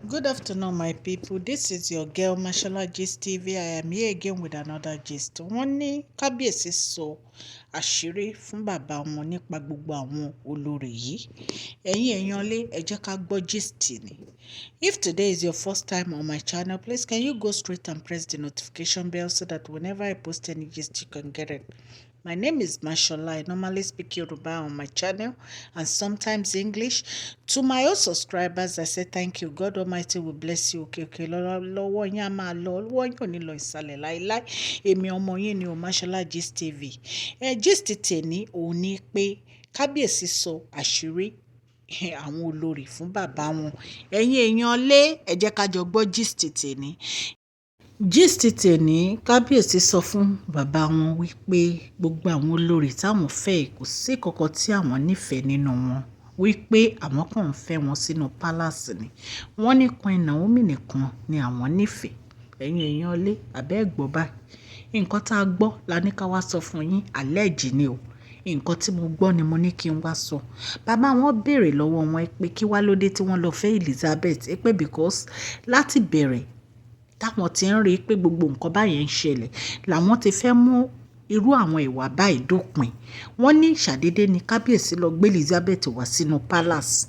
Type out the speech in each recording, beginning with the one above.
Good afternoon, my people. This is your girl Mashola Gist TV. I am here again with another gist. Wọ́n ní kábíyèsí sọ àṣírí fún bàbá wọn nípa gbogbo àwọn olórí yìí. Ẹ̀yin èèyàn lé, ẹ jẹ́ ká gbọ́ gist ni. If today is your first time on my channel, please can you go straight and press the notification bell so that whenever I post any gist, you can get it. My name is Mashola. I normally speak Yoruba on my channel and sometimes English. To my old subscribers, I say thank you. God Almighty will bless you. Okay, okay. Lọ́wọ́ yín á máa lọ, lọ́wọ́ yín ò ní lọ ìsàlẹ̀ láíláí. Èmi ọmọ yín ni o, Mashola Gist TV. Ẹ gist tèmi òun ní pé kábíyèsí sọ àṣírí àwọn olórí fún bàbá wọn. Ẹ̀yin èèyàn lé, ẹ jẹ́ ká jọ gbọ́ gist tèmi. Gist tèmi, kábíyèsí sọ fún bàbá wọn wípé gbogbo àwọn olórí táwọn fẹ́, kò sí kankan tí àwọn nífẹ̀ẹ́ nínú wọn, wípé àwọn kàn ń fẹ́ wọn sínú palace ni. Wọ́n ní Queen Naomi nìkan ni àwọn nífẹ̀ẹ́. Ẹ̀yin èèyàn lé, àbẹ́ ẹ gbọ́ báyìí. Nǹkan tá a gbọ́ la ní ká wá sọ fún yín, allege ni o. Nǹkan tí mo gbọ́ ni mo ní kí n wá sọ. Bàbá wọn béèrè lọ́wọ́ wọn pé kí wá ló dé tí wọ́n lọ fẹ́ Elizabeth. Pé because láti bẹ̀rẹ̀ táwọn tí ń rí pé gbogbo nǹkan báyẹn ń ṣẹlẹ̀, làwọn ti fẹ́ mú irú àwọn ìwà báyìí dópin. Wọ́n ní ṣàdédé ni kábíyèsí lọ gbé Elizabeth wá sínú palace.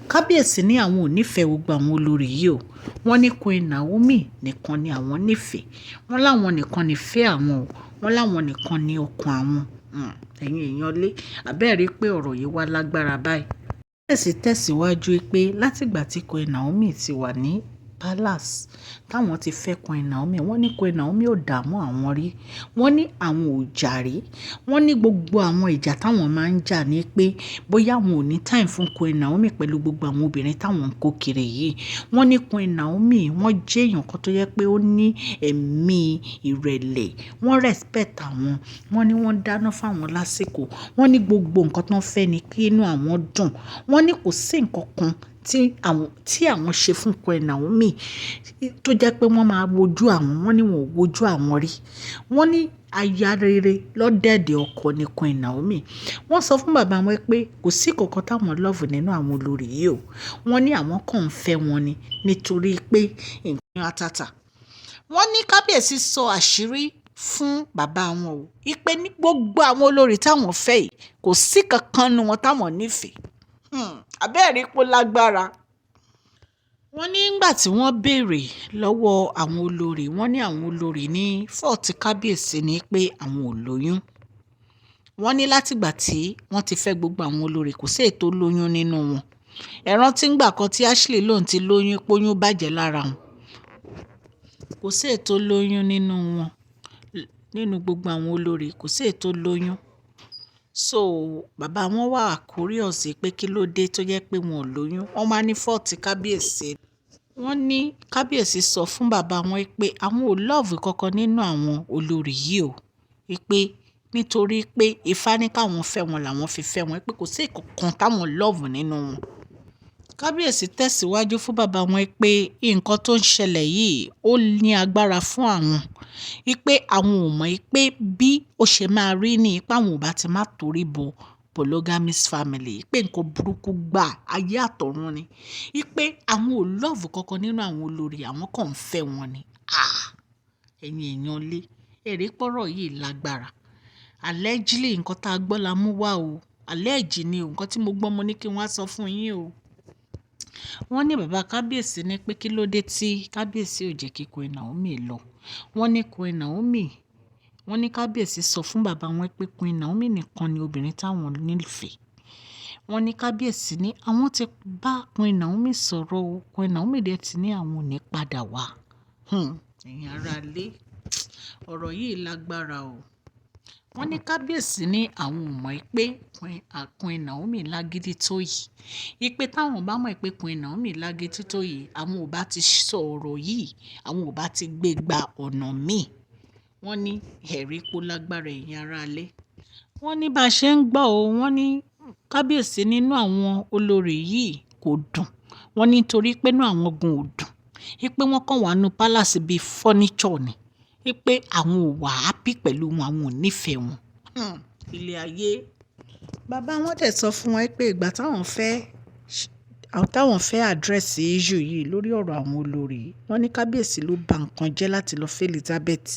Kábíyèsí ní àwọn ò nífẹ̀ẹ́ gbogbo àwọn olórí yìí o. Wọ́n ní Queen Naomi nìkan ni àwọn nífẹ̀ẹ́. Wọ́n láwọn nìkan nífẹ̀ẹ́ àwọn o. Wọ́n láwọn nìkan ní ọkàn àwọn. Ẹ̀yin èèyàn lé, àbẹ́ ẹ rí pé ọ̀rọ̀ yìí wá lágbára báyìí. Kábíyèsí tẹ̀síwájú pé láti ìgbà tí Queen Naomi ti wà ní palace, táwọn ti fẹ́ Queen Naomi, wọ́n ní Queen Naomi ò dààmú àwọn rí. Wọ́n ní àwọn ò jà rí. Wọ́n ní gbogbo àwọn ìjà táwọn máa ń jà ní pé bóyá àwọn ò ní time fún Queen Naomi pẹ̀lú gbogbo àwọn obìnrin táwọn ń kó kiri yìí. Wọ́n ní Queen Naomi, wọ́n jẹ́ èèyàn kan tó jẹ pé ó ní ẹ̀mí ìrẹ̀lẹ̀. Wọ́n respect àwọn. Wọ́n ní wọ́n dáná fún àwọn lásìkò. Wọ́n ní gbogbo nǹkan tó ń fẹ́ ni kí inú àwọn dùn. Wọ́n ní kò sí nǹkan kan tí àwọn ṣe fún Queen Naomi tó jẹ́ pé wọ́n máa wojú àwọn. Wọ́n ní wọn ò wojú àwọn rí. Wọ́n ní aya rere lọ́dẹ̀dẹ̀ ọkọ ni Queen Naomi. Wọ́n sọ fún bàbá wọn pé kò sí nǹkan táwọn love nínú àwọn olórí yìí o. Wọ́n ní àwọn kàn ń fẹ́ wọn ni nítorí pé nǹkan àtàtà. Wọ́n ní kábíyèsí sọ àṣírí fún bàbá wọn o wípé ní gbogbo àwọn olórí táwọn fẹ́ yìí, kò sí kankan nínú wọn táwọn nífẹ̀ẹ́. Àbẹ́ ẹ rí pé ó lágbára. Wọ́n ní ìgbà tí wọ́n béèrè lọ́wọ́ àwọn olórí, wọ́n ní àwọn olórí ní fault kábíyèsí ni pé àwọn ò lóyún. Wọ́n ní láti ìgbà tí wọ́n ti fẹ́ gbogbo àwọn olórí, kò sí èyí tó lóyún nínú wọn. Ẹ rántí ìgbà kan tí Ashley lóun ti lóyún, pé oyún bàjẹ́ lára òun. Kò sí èyí tó lóyún nínú wọn. Nínú gbogbo àwọn olórí, kò sí èyí tó lóyún. So bàbá wọn wà curious pé kí ló dé tó jẹ́ pé wọn ò lóyún. Wọ́n máa ní fault kábíyèsí. Wọ́n ní kábíyèsí sọ fún bàbá wọn pé àwọn ò love kankan nínú àwọn olórí yìí o. Wípé nítorí pé Ifá ní káwọn fẹ́ wọn làwọn fi fẹ́ wọn, pé kò sí nǹkan táwọn love nínú wọn. Kábíyèsí tẹ̀síwájú fún bàbá wọn pé nǹkan tó ń ṣẹlẹ̀ yìí ó ní agbára fún àwọn. Wípé àwọn ò mọ̀ pé bí ó ṣe máa rí ní pé àwọn ò bá ti máa torí bọ polygamous family, pé nǹkan burúkú gbà ayé àtọ̀run ni. Wípé àwọn ò love kankan nínú àwọn olórí, àwọn kàn ń fẹ́ wọn ni. Ah! Ẹ̀yin èèyàn lé, ẹ rí pọ́rọ̀ yìí lágbára. Allegedly, nǹkan tá a gbọ́ la mú wá o. Allege ni o. Nǹkan tí mo gbọ́ mo ní kí n wá sọ fún yín o. Wọ́n ní bàbá kábíyèsí ní pé kí ló dé tí kábíyèsí ò jẹ́ kí Queen Naomi lọ. Wọ́n ní Queen Naomi, wọ́n ní kábíyèsí sọ fún bàbá wọn pé Queen Naomi nìkan ni obìnrin táwọn nífẹ̀ẹ́. Wọ́n ní kábíyèsí ní àwọn ti bá Queen Naomi sọ̀rọ̀ o. Queen Naomi dẹ̀ ti ní àwọn ò ní padà wá. Ẹ̀yin ará ilé, ọ̀rọ̀ yìí lágbára o. Wọ́n ní kábíyèsí ní àwọn ò mọ̀ pé Queen Naomi lágídí tó yìí. Wípé táwọn bá mọ̀ pé Queen Naomi lágídí tó yìí, àwọn ò bá ti sọ ọ̀rọ̀ yìí, àwọn ò bá ti gbé gba ọ̀nà míì. Wọ́n ní ẹ̀rí pé ó lágbára, ẹ̀yin ará ilé. Wọ́n ní bá ṣe ń gbọ́ o, wọ́n ní kábíyèsí nínú àwọn olórí yìí kò dùn. Wọ́n ní torí pé inú àwọn gan ò dùn. Wípé wọ́n kàn wà nínú palace bíi furniture ni. Wípé àwọn ò wà happy pẹ̀lú wọn, àwọn ò nífẹ̀ẹ́ wọn. Ilé ayé. Bàbá wọn dẹ̀ sọ fún wọn pé ìgbà táwọn fẹ́ táwọn fẹ́ address issue yìí lórí ọ̀rọ̀ àwọn olórí yìí. Wọ́n ní kábíyèsí ló ba nǹkan jẹ́ láti lọ fẹ́ Elizabeth.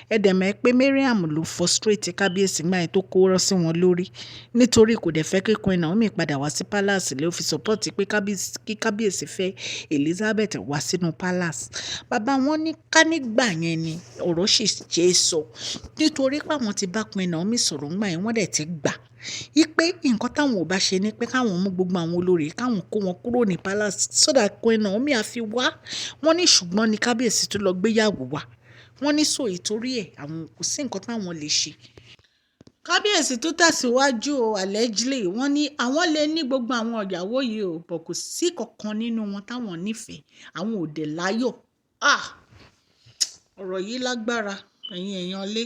Ẹ dẹ̀ mọ̀ pé Mariam ló frustrate kábíyèsí nígbà yẹn tó kó rọ́ sí wọn lórí. Nítorí kò dẹ̀ fẹ́ kí Queen Naomi padà wá sí palace ló fi support pé kí kábíyèsí fẹ́ Elizabeth wá sínú palace. Bàbá wọn ní ká nígbà yẹn ni ọ̀rọ̀ sì ṣe é sọ. Nítorí pé àwọn ti bá Queen Naomi sọ̀rọ̀ nígbà yẹn, wọ́n dẹ̀ ti gbà wípé nǹkan táwọn ò bá ṣe ni pé káwọn mú gbogbo àwọn olórí, káwọn kó wọn kúrò ní palace so that Queen Naomi á fi wá. Wọ́n ní ṣùgbọ́n ní kábíyèsí tún lọ gbé ìyàwó wá. Wọ́n ní so ìtorí ẹ̀ àwọn kò sí nǹkan táwọn lè ṣe. Kábíyèsí tó tẹ̀síwájú o, allegedly, wọ́n ní àwọn lè ní gbogbo àwọn ìyàwó yìí o, but kò sí kankan nínú wọn táwọn nífẹ̀ẹ́. Àwọn ò dẹ̀ láyọ̀. Ah! Ọ̀rọ̀ yìí lágbára, ẹ̀yin èèyàn lé,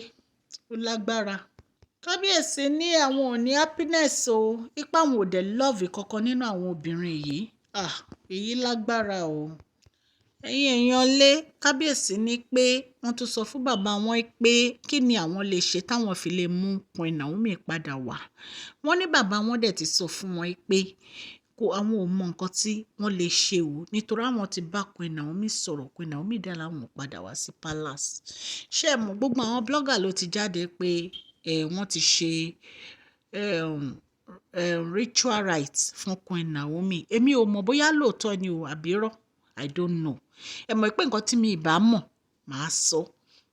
ó lágbára. Kábíyèsí ní àwọn ò ní happiness o, wípé àwọn ò dẹ̀ love kankan nínú àwọn obìnrin yìí. Ah! Èyí lágbára o. Ẹ̀yin èèyàn lé, kábíyèsí ní pé wọ́n tún sọ fún bàbá wọn pé kí ni àwọn lè ṣe táwọn fi lè mú Queen Naomi padà wá. Wọ́n ní bàbá wọn dẹ̀ ti sọ fún wọn pé kó àwọn ò mọ nǹkan tí wọ́n lè ṣe o, nítorí àwọn ti bá Queen Naomi sọ̀rọ̀. Queen Naomi dẹ̀ láwọn ò padà wá sí palace. Ṣé ẹ mọ̀ gbogbo àwọn blogger ló ti jáde pé wọ́n ti ṣe ritual rites fún Queen Naomi. Èmi ò mọ̀ bóyá lóòótọ́ ni o àbí irọ́. I don't know. Ẹ mọ̀ pé nǹkan tí mi ì bá mọ̀, màá sọ.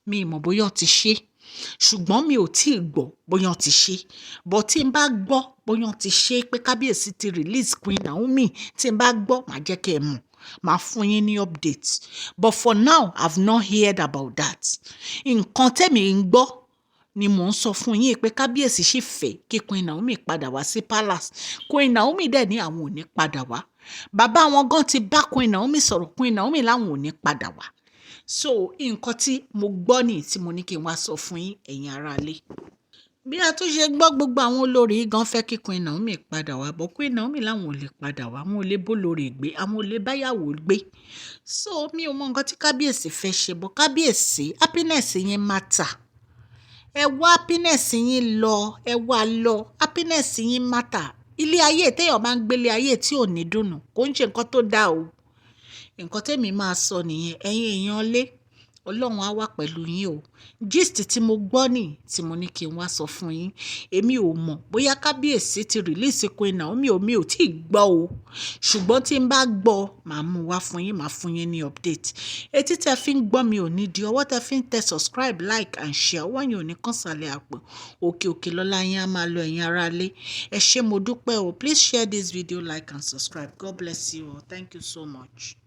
Mi ò mọ̀ bóyá wọ́n ti ṣe. Ṣùgbọ́n mi ò tí ì gbọ́ bóyá wọ́n ti ṣe. But tí n bá gbọ́ bóyá wọ́n ti ṣe pé kábíyèsí ti release Queen Naomi, tí n bá gbọ́, màá jẹ́ kí ẹ mọ̀. Màá fún yín ní update. But for now, I've not heard about that. Nǹkan tẹ́mi ń gbọ́ ni mò ń sọ fún yín pé kábíyèsí sì fẹ́ kí Queen Naomi padà wá sí palace. Queen Naomi dẹ̀ ní àwọn ò ní padà wá. Bàbá wọn gan ti bá Queen Naomi sọ̀rọ̀, Queen Naomi láwọn ò ní padà wá. So nǹkan tí mo gbọ́ ní tí mo ní kí n wá sọ fún yín, ẹ̀yin ará ilé. Bí a tún ṣe gbọ́, gbogbo àwọn olórí gan fẹ́ kí Queen Naomi padà wá, but Queen Naomi láwọn ò lè padà wá, àwọn ò lè bó lórí gbé, àwọn ò lè báyàwó gbé. So mi ò mọ nǹkan tí kábíyèsí fẹ́ ṣe, but kábíyèsí, happiness yín matter. Ẹ wá happiness yín lọ, ẹ wá lọ, happiness yín matter. Ilé ayé téèyàn bá ń gbé ilé ayé tí ò ní dùnnú, kò ń ṣe nǹkan tó dáa o. Nǹkan tèmi máa sọ nìyẹn, ẹ̀yin èèyàn lé. Ọlọ́run á wà pẹ̀lú yín o. Gist tí mo gbọ́ ní tí mo ní kí n wá sọ fún yín. Èmi ò mọ̀ bóyá kábíyèsí ti release Queen Naomi o, mi ò tí ì gbọ́ o. Ṣùgbọ́n tí n bá gbọ́, màá mú wá fún yín, màá fún yín ní update. Etí tí ẹ fi ń gbọ́ mi ò ní di, ọwọ́ tí ẹ fi ń tẹ subscribe, like and share, ọwọ́ yín ò ní kàn sálẹ̀ àpò. Òkè òkè lọ́lá yín á máa lọ, ẹ̀yin ará ilé. Ẹ ṣé, mo dúpẹ́ o. Please share this video, like and subscribe. God bless you all. Thank you so much.